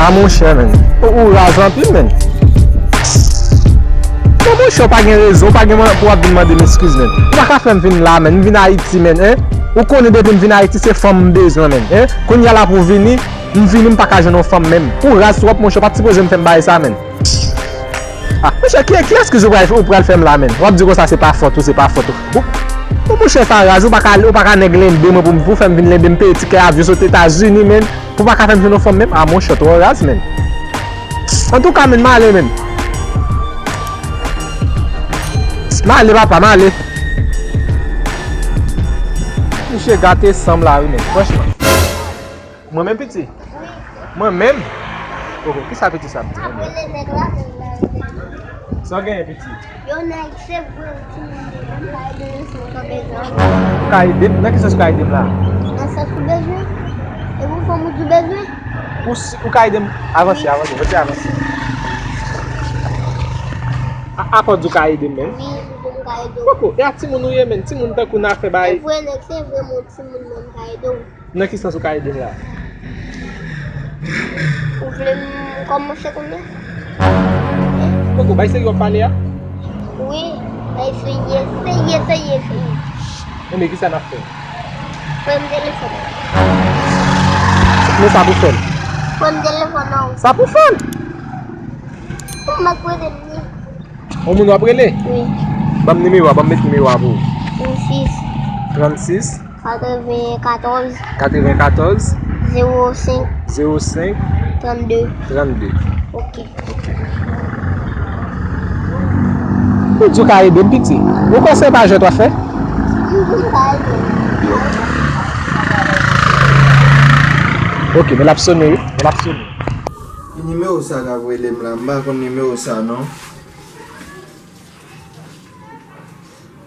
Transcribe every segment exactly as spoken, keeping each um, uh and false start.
A monchè, menn. Ou, ou raz anpil, menn. Bon, monchè, w pa gen rezon, w pa gen man- pou w ap vin mande m eskiz, menn. Ou pa ka fè m vin la, menn. M vin Ayiti, menn, en. Ou konnen depi m vin Ayiti, se fanm m bezwen, menn, en. Kounye a la pou w vini, m vini, m pa ka jwenn yon fanm menm. Ou raz twòp, monchè, w pa t sipoze m fè m bagay sa, menn. Ah, monchè, ki, ki eskiz ou pral, ou pral fè m la, menn? W ap di konsa se pa fòt ou, se pa fòt ou. Ou, ou monchè sa raz, ou pa ka, ou pa ka nèg lenbe mwen pou, pou fè m vin lenbe m peye tikè avyon sot Etazini, menn. Pou pa ka fè m jwenn yon fanm menm? Ah, monchè, twò raz, menn. Antouka, menn, m ale, menn. M ale, papa, m ale. Misye gate san m la, wi, menn, franchman. Mwen menm, piti? Mwen menm? Oho, kisa piti sa ap di? Sa w genyen, piti? Yo, nèg, se vre, ou timoun, mwen ka ede w si w bezwen. Ou ka ede m? Nan ki sans ou ka ede m la? Nan sans ou bezwen. E pou fanm ou di w bezwen? Ou si, ou ka ede m? Avanse, avanse, avanse, avanse. A, apa w di w ka ede m menm? Wi, ou ka ede w. Poko, e a timoun ou ye, menn? Timoun tankou n a fè bay. Se vre, nèg, se vre, mwen timoun, mwen ka ede w. Nan ki sans ou ka ede m la? Ou vle m kòmanse kounye a? Poko, bay serye w ap pale a? Wi, bay serye, serye, serye, serye. Enben, kisa n ap fè? Pran m telefòn. Men sa pou fè l. Pran m telefòn nan. Sa pou fè l. Ou m ap prete m li. On moun w ap rele? Wi. Ban m nimewo a, ban m met nimewo a pou ou. Trannsis. Trannsis. Katrevenkatòz. Katrevenkatòz. Zewo senk. Zewo senk. Trannde. Trannde. Ok. Ou di w ka ede m, piti. Ou kwè se pa jwèt w ap fè? M di w ka ede m. Ok, men l ap sone, wi. Men l ap sone. Ki nimewo sa k ap rele m la? M pa konn nimewo sa, non.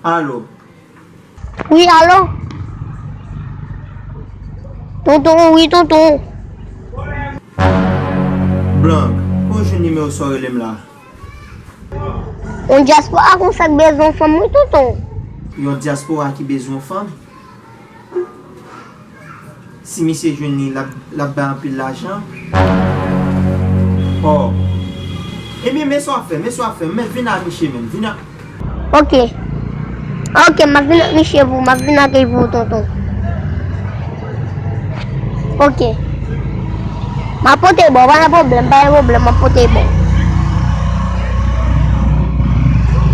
Alo? Wi, alo? Tonton, wi, tonton. Blank, kote w jwenn nimewo sa w rele m la? Yon dyaspora konsa k bezwen yon fanm, wi, tonton. Yon dyaspora ki bezwen yon fanm? Si misye jwenn li, l ap, l ap bay anpil lajan. Oh. Ebyen, men sa w ap fè, men sa w ap fè. Men vin ak misye menm, vin ak. Ok. Ok, m ap vin ak misye pou ou, m ap vin ak li pou ou, tonton. Ok. M ap pote ba w, pa gen pwoblèm, pa gen pwoblèm, m ap pote ba w.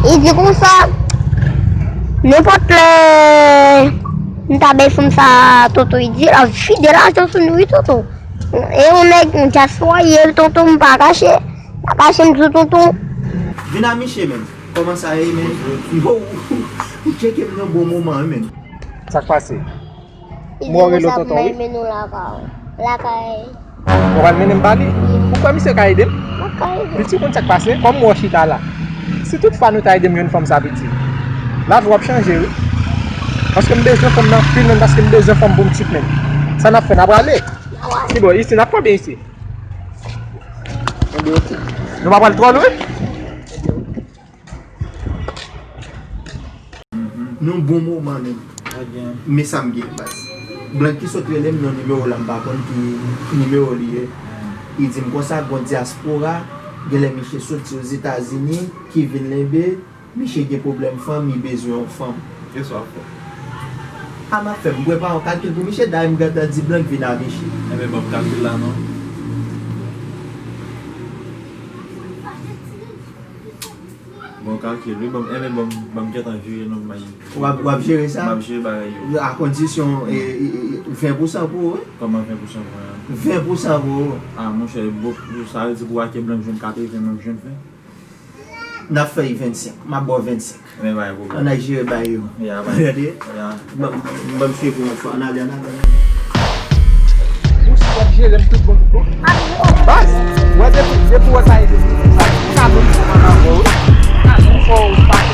Li di konsa, nenpòt lè, m ta bay fanm sa, tonton, li di l ap vide lajan sou nou, wi, tonton. E yon nèg, yon dyaspora, ye, tonton, m pa kache. M pa kache, m di w, tonton. Vin a misye, menm. Kòman sa ye, menm? Yo, ou tcheke m nan bon moman, wi, menm. Sa k pase? Li di konsa pou m al mennen w lakay. Lakay. Ou pral mennen m ba li? Wi. Ou kwè misye ka ede m? M ap ka ede w. Piti, ou konn sa k pase? Kòm ou chita la, si toutfwa nou ta ede m jwenn fanm sa, piti, lavi w ap chanje, wi. Paske m bezwen fanm nan anpil, menm, paske m bezwen fanm pou m tchit, menm. Sa n ap fè, n ap prale? N ap prale. Ki bò? Isi, n ap pran byen isi. Enben, ok. Nou pa pral twò lwen? Nou bon moman menm. Men sa m gen baz. Blank ki sot rele m nan nimewo la, m pa konn ki, ki nimewo li ye. Li di m konsa, gon dyaspora, genlè misye soti Ozetazini, ki vin lenbe, misye gen pwoblèm fanm, li bezwen yon fanm. Kisa w ap fè? A, m ap fè, m prepare yon kalkil pou misye, dayè m gentan di Blank vin a misye. Enben, ban m kalkil la non. Bon kalkil, wi, bon, enben, bon, bon, m gentan jere non, m bay. W ap, w ap jere sa? M ap jere bagay yo. A kondisyon, e, e, e, ven pou san pou ou, wi. Kòman ven pou san pou mwen an? Ven pou san pou ou. A, monchè, bon, sa vle di pou Ake Blank jwenn katreven, mwen m jwenn ven. N ap fè y vennsenk. M ap ba w vennsenk. Men pa gen pwoblèm. Ann al jere bagay yo. Ya, ba. Gade. Ya. Ban, ban m swiv ou yon fwa. Ann ale, ann ale, ann ale. Ou si w ap jere m tout bon, tout bon. Baz, ou wè depi, depi w wè sa e depi sa. Ou ka menm fè m ann avè w, wi. Ou ka menm fè w pa.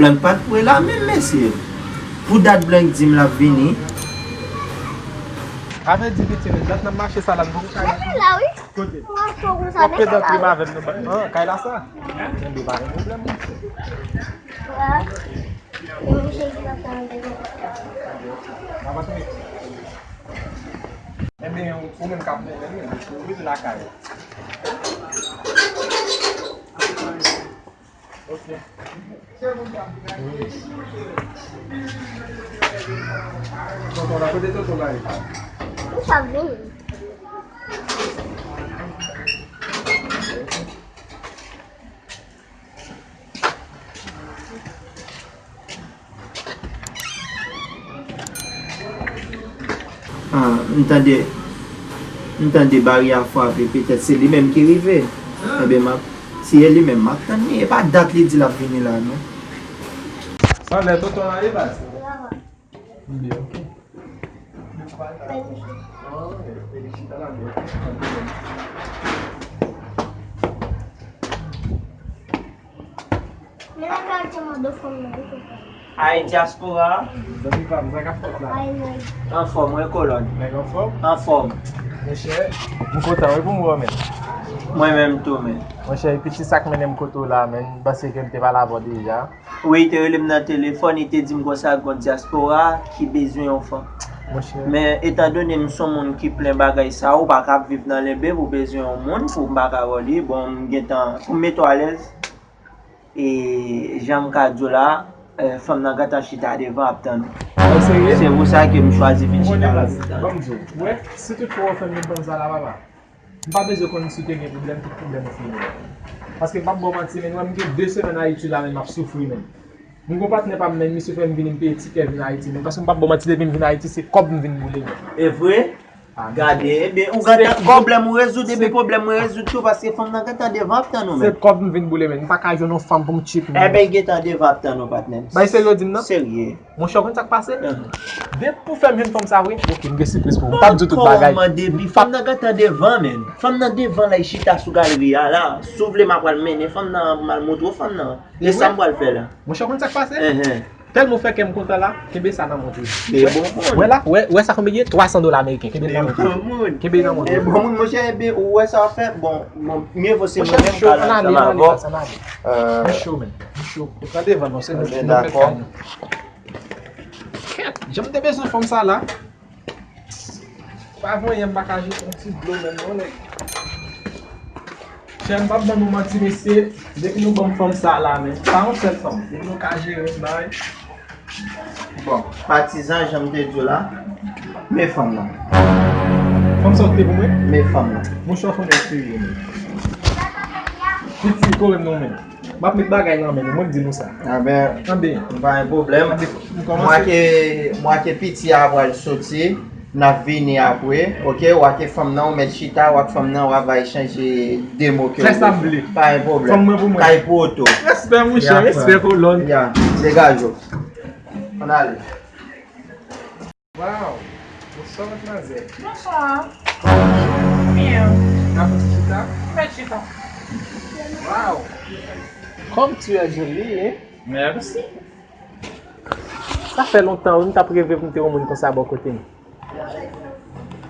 Blank pa t pre la menm, mesye. Pou dat Blank di m l ap vini. Avè di piti, men dat n ap mache sa la, n poko kay la. Mwen la, wi. Kote? Mwen ap konsa, men kay la. Kay la sa? Enben, pa gen pwoblèm, monchè. Wa. Mwen jezi la sa. Enben, ou menm k ap mennen, ou vin lakay. Ok. Tonton la, kote tonton la ye? Ou pa vin. Ah, m tande, m tande bari a frape, petèt se li menm ki rive. Enben, m ap, si e li menm, m ap tann li. E pa dat li di l ap vini la, non. Sa lè tonton la ye baz? M byen, ok. Men nan kalite mwen de fanm nan, wi, papa. Ay, dyaspora. Zanmi pa m, sa k ap fèt la? Ay, ay. Anfòm, wi, kolòn. Nèg anfòm? Anfòm. Monchè, m kontan, wi, pou m wè w, men. Mwen menm tou, men. Monchè, epi ti sa k mennen m kote w la, men, m panse ke m te pale avè w deja. Wi, li te rele m nan telefòn, li te di m konsa gen yon dyaspora ki bezwen yon fanm. Monchè. Men, etandone m se yon moun ki plen bagay sa, ou pa ka ap viv nan lenbe pou bezwen yon moun, pou m pa ka wè w li, bon, m gentan, pou m mete w alèz, e jan m ka di w la, eh, fanm nan gentan chita devan ap tann ou. Ou serye? Se pou sa ke m chwazi vin chita la pou m tann ou. Ban m di w, ou wè, si tout fwa w fè m vin fanm sa la, papa, m pa bezwen konn si w te gen pwoblèm, tout pwoblèm ou fini. Paske m p ap ba w manti, men, ou wè, m gen de semèn Ayiti la, men m ap soufri, men. M gon patnè pa m, men, misye fè m vini, m peye tikè vin Ayiti, men, paske m p ap ba w manti, depi m vin Ayiti, se kòb m vin boule, men. E vre? Ah, gade, ebyen, ou gentan pwoblèm ou rezoud, epi pwoblèm mwen rezoud tou, paske fanm nan gentan devan ap tann ou, men. Se kòb m vin boule, men. M pa ka jwenn yon fanm pou m cheat, men. Enben, gentan devan ap tann ou, patnè m. Bay serye w di m nan? Serye. Monchè, w konn sa k pase? Depi w fè m jwenn fanm sa vre, ok, m gen sipriz pou ou. M p ap di w tout bagay. Kòman depi? Fanm nan gentan devan, men. Fanm nan devan la, li chita sou galri a la. Si w vle, m a pral mennen fanm nan, m al montre w fanm nan. E sa m pral fè la. Monchè, w konn sa k pase? Tèlman w fè kè m kontan la, kenbe sa nan men w toujou. Wè la, wè, wè sa konbyen ye? Twa san dola ameriken. Kenbe l nan men w toujou. Kenbe l nan men w toujou. Bon moun, monchè, enben, ou wè sa w ap fè? Bon, bon, mye vo se mwen menm k al ansanm avè w. M cho, men. M cho. Ou pran devan non, se nou, nou fè kay nou. Kèt, jan m te bezwen fanm sa la. Pa voye m pa ka jete yon ti dlo menm non, nèg. Chè, m p ap ban nou manti, mesye. Depi nou ban m fanm sa la, men, pa yon sèl fanm. Depi nou ka jere m bay. Bon, patizan, jan m te di w la, men fanm nan. Fanm sa w te pou mwen? Men fanm nan. Monchè, w fè m espere, men. Piti, kore m non, men. M ap met bagay nan men nou, mwen m di nou sa. Anben, anben, pa gen pwoblèm. Mwa ke, mwa ke piti a pral soti, n ap vini apre, ok? W ak fanm nan, w mèt chita, w ak fanm nan, w ap bay chanje de mo ke w vle. Fè sa m vle. Pa gen pwoblèm. Fanm mwen pou mwen. Kay poto. Respè, monchè, respè, kolòn. Ya, degaje w. Ann ale. Waw! Bonswa, madmwazèl. Bonswa. Byen. N ap fè ti chita? Fè chita. Waw! Comme tu es jolie, hein? Mèsi. Sa fè lontan, wi, m t ap reve pou m te yon moun konsa bò kote m.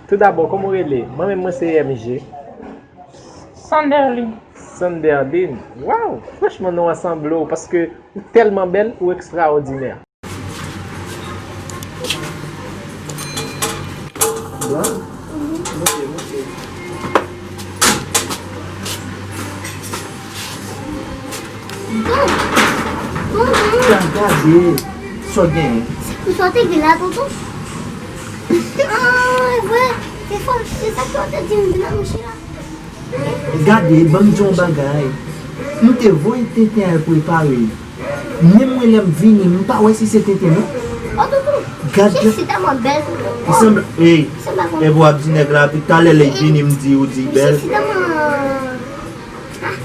Toudabò, kòman w rele? Mwen menm, mwen se M J. Sanderline. Sanderline. Waw! Franchman, non an sanble w, paske ou tèlman bèl, ou ekstraòdinè. Blan? Monte, monte. Gad, gade. Sa w genyen? Ou sa w te gen la, tonton? Ah, e vre. Se fò, se sa ke w te di m, vin ak mouche la. Gade, ban m di w yon bagay. M te voye tenten al prepare. Menm mwen, lè m vini, m pa wè si se tenten, non. Gad jan. Misye si tèlman bèl. Li sanble, ey, epi w ap di nèg la, epi talè lè l vini, m di, ou di l bèl. Misye si tèlman, ah.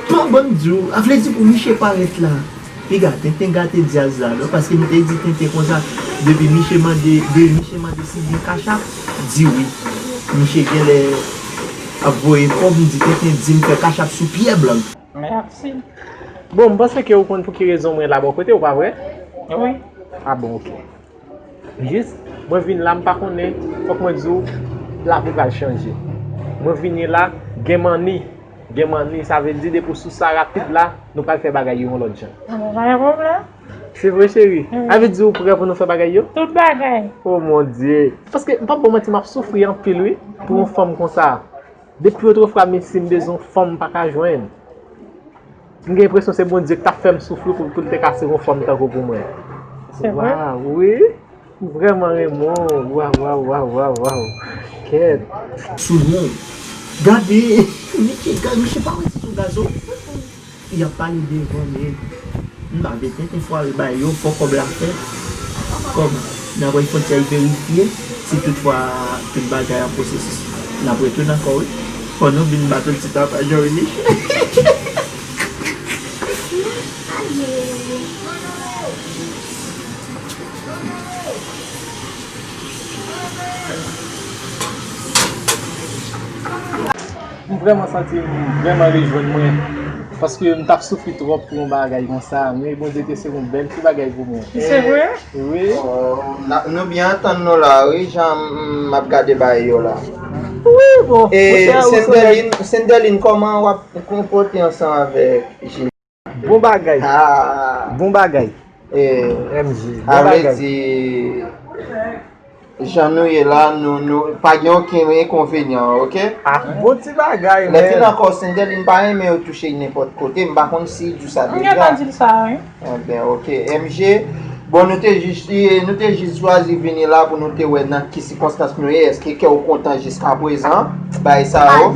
Bon, ban m di w, a vle di pou misye parèt la. Piga, tenten gate djaz la, non, paske m te di tenten konsa, depi misye mande, de, misye mande si gen kachap, di wi. Misye genlè ap voye kòb, m di tenten di m fè kachap sou pyè blan. Mèsi. Bon, m panse ke ou konn pou ki rezon mwen la bò kote ou, pa vre? Wi. Ah bon, ok. Jis, mwen vin la, m pa konnen, fòk mwen di w, lapli pral chanje. Mwen vini la, gen manni. Gen manni, sa vle di depi w sou sa rapid la, nou pral fè bagay yo yon lòt jan. Ah bon, pa gen pwoblèm. Se vre, cheri? Wi. Sa vle di ou prè pou nou fè bagay yo? Tout bagay. Oh mon Dieu. Paske, m p ap ba w manti, m ap soufri anpil, wi, pou yon fanm konsa. Depi otrefwa, m, si m bezwen yon fanm, m pa ka jwenn. M gen enpresyon se Bondye k t ap fè m soufri pou, pou l te ka sere yon fanm tankou pou mwen. Se vre? Waw, wi. M vrèman renmen w. Waw, waw, waw, waw, waw. Kèt. Sou non. Gade. Misye, gade, misye pa wè se sou gazo. Y ap pale devan men. M pa vle tenten fware bay yo, fò kòb la fèt. Kòm n ap wè fwontyè verifye, si toutfwa tout bagay an pwosesis, n ap retounen ankò, wi. Fò nou vin bat yon ti tap a Jean Reniche. M vrèman santi m vrèman rejwenn mwen, paske m t ap soufri twòp pou yon bagay konsa, men Bondye te sere yon bèl ti bagay pou mwen. Se vre? Wi. Oh, n a, nou byen antann nou la, wi, jan m, m ap gade bagay yo la. Wi, bon. E Sendelin, Sendelin, kòman w ap konpòte ansanm avèk Jimmy? Bon bagay. Ah. Bon bagay. E, M J, bon bagay. Sa vle di, jan nou ye la, nou, nou pa gen okenn enkonvenyan, ok? Ah, bon ti bagay, men. Lè fin ankò, Sendelin pa renmen yo touche l nenpòt kote. M pa konn si l di w sa deja. M gentan di l sa, wi. Enben, ok. M J, bon, nou te jis, nou te jis chwazi vini la pou nou te wè nan ki sikonstans nou ye. Èske kè w kontan jiskaprezan? Bagay sa yo.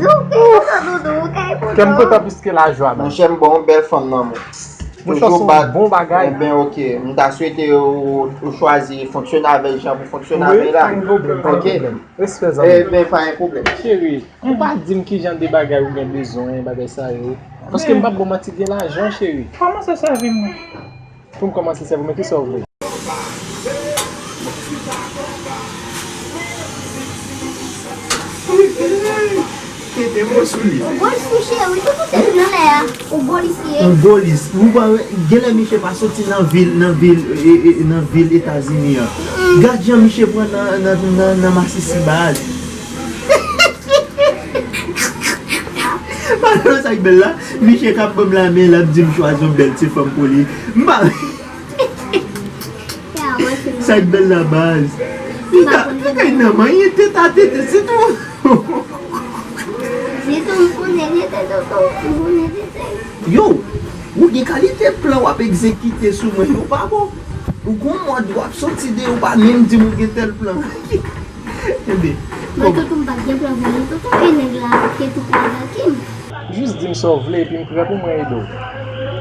Kè m kontan plis ke lajwa, man. Monchè, m ba w yon bèl fanm nan men. Toujou bat. Bon bagay. Enben, ok. M ta swete ou, ou chwazi fonksyone avè l jan pou fonksyone avè l la. Wi, pa gen pwoblèm, pa gen pwoblèm. Respè, zanmi. Enben, pa gen pwoblèm. Cheri, ou pa di m ki jan de bagay ou gen bezwen, bagay sa yo. Paske m p ap ba w manti, gen lajan, cheri. Kòmanse sèvi mwen. Pou m kòmanse sèvi w, men ki sa w vle? Kite mo sou li. Ou golis tou, cheri, tou kote l nan lè a. Ou golis li ye. Ou golis. Ou pa wè, genlè misye pa soti nan vil, nan vil, e, e, nan vil Etazini an. Gad jan misye pran nan, nan, nan, nan masisi baz. Pale sa k bèl la, misye k ap ban m lamen, l ap di m chwazi yon bèl ti fanm pou li. M pa. Sa k bèl la, baz. Li ta, li kay nan manyen tèt a tete, se tou. Se tou, m konnen tete, tonton, m konnen tete. Yo, ou gen kalite plan w ap egzekite sou mwen, yo pa bon. Ou gon mòd w ap soti de, ou pa menm di m ou gen tèl plan. Enben, men tonton, m pa t gen plan pou li, tonton, e nèg la te tou pral avèk m. Jis di m sa w vle, epi m prè pou mwen ede w.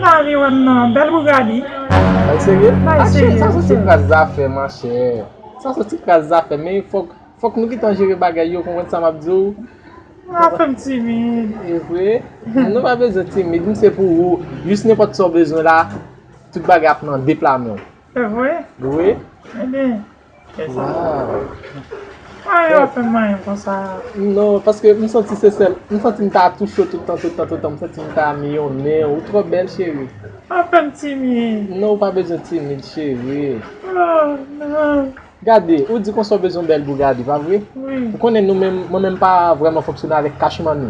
Mari wè m nan bèl bougadi. Bay serye? Bay serye. Sa soti kras zafè, monchè. Sa soti kras zafè, men fòk, fòk nou gentan jere bagay yo, konprann sa m ap di w? Ou ap fè m timid. E vre? Nou pa bezwen timid, m se pou ou. Jis nenpòt sa w bezwen la, tout bagay ap nan de pla men w. Se vre? Wi. Ebyen, se sa. Waw. Ay, w ap fè m manyen konsa. Non, paske m santi se sèl, m santi m ta touche w tout tan, tout tan, tout tan. M santi m ta miyonnen w. Ou twò bèl, cheri. W ap fè m timid. Non, ou pa bezwen timid, cheri. Oh, non. Gade, ou di konsa w bezwen yon bèl bougadi, pa vre? Wi. Ou konnen nou menm, mwen menm pa vrèman fonksyone avèk cash money.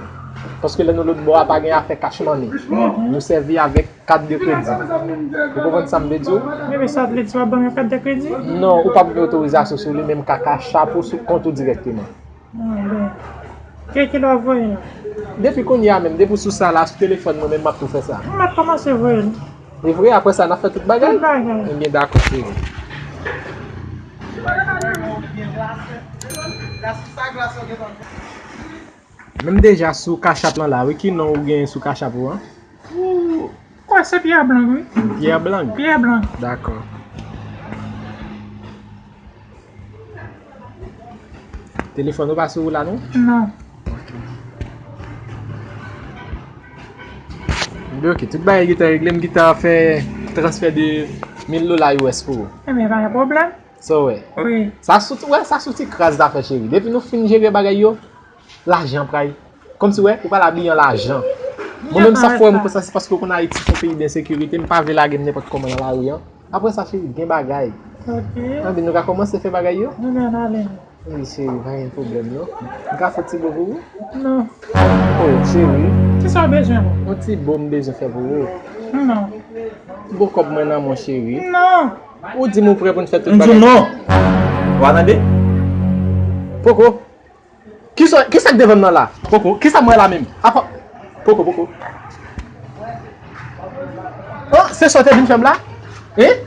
Paske lè nou lòt bò a pa gen afè cash money. Mhm. Nou sèvi avèk kat de kredi. Ou konprann sa m vle di w? Wi, men sa vle di w ap ban m yon kat de kredi? Non, ou p ap gen otorizasyon sou li, men m ka cash app ou sou kont ou dirèkteman. Ah, bon. Ki, kilè w ap voye l? Depi kounye a menm, depi w sou sa la, sou telefòn mwen menm, m ap tou fè sa. M ap kòmanse voye l. E vre, apre sa, n ap fè tout bagay? Tout bagay. Ebyen, dakò, cheri. Menm deja sou Cash App lan la, wi, ki non ou gen sou Cash App ou an? Ou kwè se Pierre Blanc, wi. Pierre Blanc? Pierre Blanc. Dakò. Telefòn ou pa sou ou la, non? Non. Ok. Ebyen, ok, tout bagay gentan regle, m gentan fè transfè de mil dola U S pou ou. Ebyen, pa gen pwoblèm. Sa w wè? Wi. Sa soti, wè, sa soti kras zafè, cheri. Depi nou fin jere bagay yo, lajan pral. Kòmsi, wè, ou pral abiye an lajan. Mwen menm sa fè m konsa, se paske w konn Ayiti se yon peyi d ensekirite, m pa vle lage m nenpòt kòman nan lari an. Apre sa, cheri, gen bagay. Ok. Anben, nou ka kòmanse fè bagay yo? Nou ka ale. Wi, cheri, pa gen pwoblèm, non. M ka fè ti bo pou ou? Non. Oh, cheri. Kisa w bezwen, bon? Yon ti bo m bezwen fè pou ou. Non. Ti bo kòb mwen nan, mon cheri. Non. Ou di m ou prè pou n fè tout bagay. M di w non. Ou a tande? Poko. Kisa, kisa k devan m nan la? Poko. Kisa m wè la menm? Apa. Poko, poko. Oh, se sa w te vin fè m la? Hein?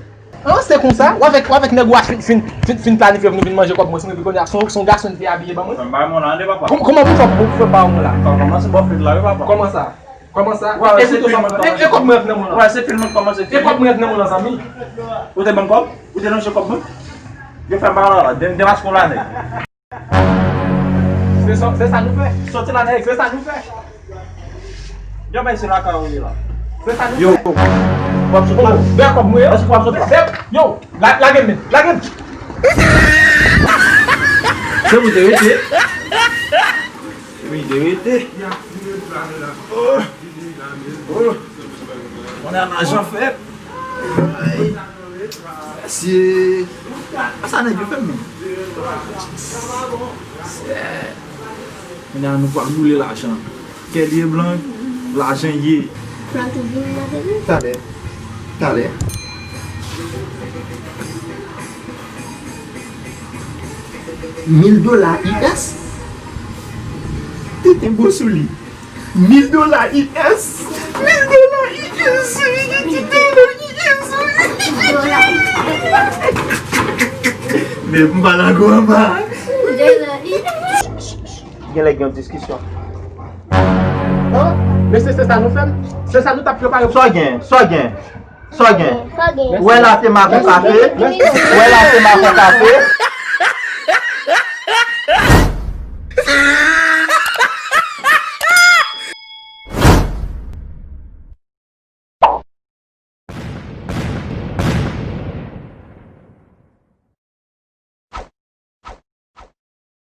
Oh, se konsa? Ou avèk, ou avèk nèg ou a fin, fin, fin, fin planifye pou nou vin manje kòb mwen, se kounye a, se yon, se yon gason ki te abiye ban mwen? Fè m bay mwen la, tande, papa. Kòm-, kòman pou fè, pou fè bay mwen la? Fè m kòmanse bò fil la, wi, papa. Kòman sa? Kòman sa? Wè, e, se e, kòb mwen ap nan mwen lan, zanmi. E kòb mwen ap nan mwen lan, zanmi. Ou te ban m kòb? Ou te lonje kòb mwen? Yo fè m bay la, de, demaske w la, nèg. Se sa, se sa nou fè. Soti la, nèg. Se sa nou fè. Yo, bay se la ka ou ye la. Se sa nou fè. Yo, w ap sot la? Bè kòb mwen yo. Èske w ap sot la? Bè, yo, la, lage m, lage m. Se pou te rete. Wi, te rete. Oh. Oh. On a lajan fèt. Ay. Mesye. Sa nèg yo fè m menm. Mesye. Kounye a nou pral boule lajan. Kè li e blan, lajan ye. Pral tou vin nan tele? Talè. Talè. Mil dola U S? Tenten bo sou li. Mil dola U S. Mil dola U S. Mil dola U S. Men m pa lago anba. Genlè gen yon diskisyon. An? Mesye, se sa nou fè m? Se sa nou t ap prepare pou... Sa w gen? Sa w gen? Sa w gen? Sa w gen? Wè la se makon kafe. Wè la se makon kafe.